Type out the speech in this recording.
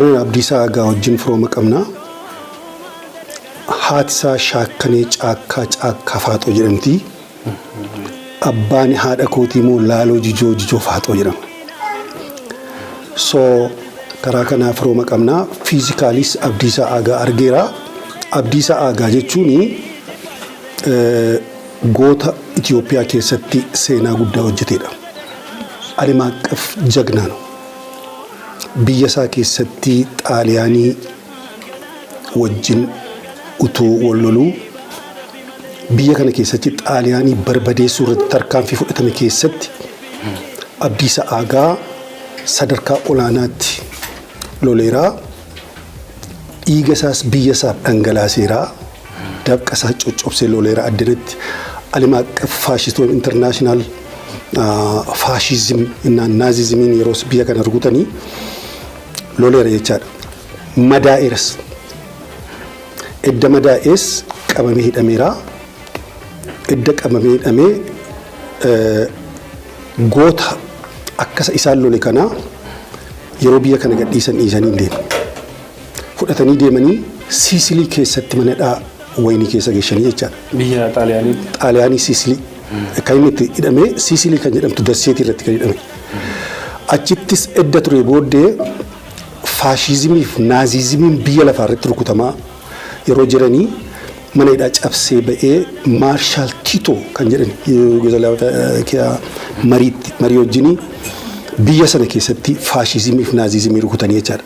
Abdiisaa Aagaa wajjin firooma qabna. Haati isaa Shaakkanee Caakkaa Caakkaa Faaxoo jedhamti. Abbaan haadha kootii immoo Laaloo Jijoo Jijoo Faaxoo jedhama. So karaa kanaa firooma qabna. Physically s Abdiisaa Aagaa argeera. Abdiisaa Aagaa jechuun goota Itoophiyaa keessatti seenaa guddaa hojjetedha. ዓለም አቀፍ ጀግና ነው። Biyya isaa keessatti Xaaliyaanii wajjin utuu wal loluu, biyya kana keessatti Xaaliyaanii barbadeessuu irratti tarkaanfii fudhatame keessatti Abdiisaa Aagaa sadarkaa olaanaatti loleeraa. Dhiiga isaas biyya isaaf dhangalaaseeraa. Dafqa isaa coccobsee loleeraa. Addanatti ዓለም አቀፍ ፋሽስት ወይም international fascism እና Nazism iin yeroo biyya kana rukutanii loleera jechaadha. Madaa'eeras. Edda madaa'ees qabamee hidhameera. Edda qabamee hidhamee goota akkasa isaan lole kana yeroo biyya kana gadhiisan dhiisanii hin deemne. Fudhatanii deemanii Siisilii keessatti mana hidhaa wayinii keessa geessanii jechaadha. Biyya Xaaliyaaniitti. Xaaliyaanii Siisilii. Kan inni itti hidhame Siisilii kan jedhamtu dasseetii irratti kan hidhame. Achittis edda ture booddee faashizimii fi naazizimiin biyya lafaa irratti rukutamaa yeroo jiranii mana hidhaa cabsee ba'ee Marshal Tito kan jedhan mariitti marii wajjinii biyya sana keessatti faashizimii fi naazizimii rukutanii jechaadha.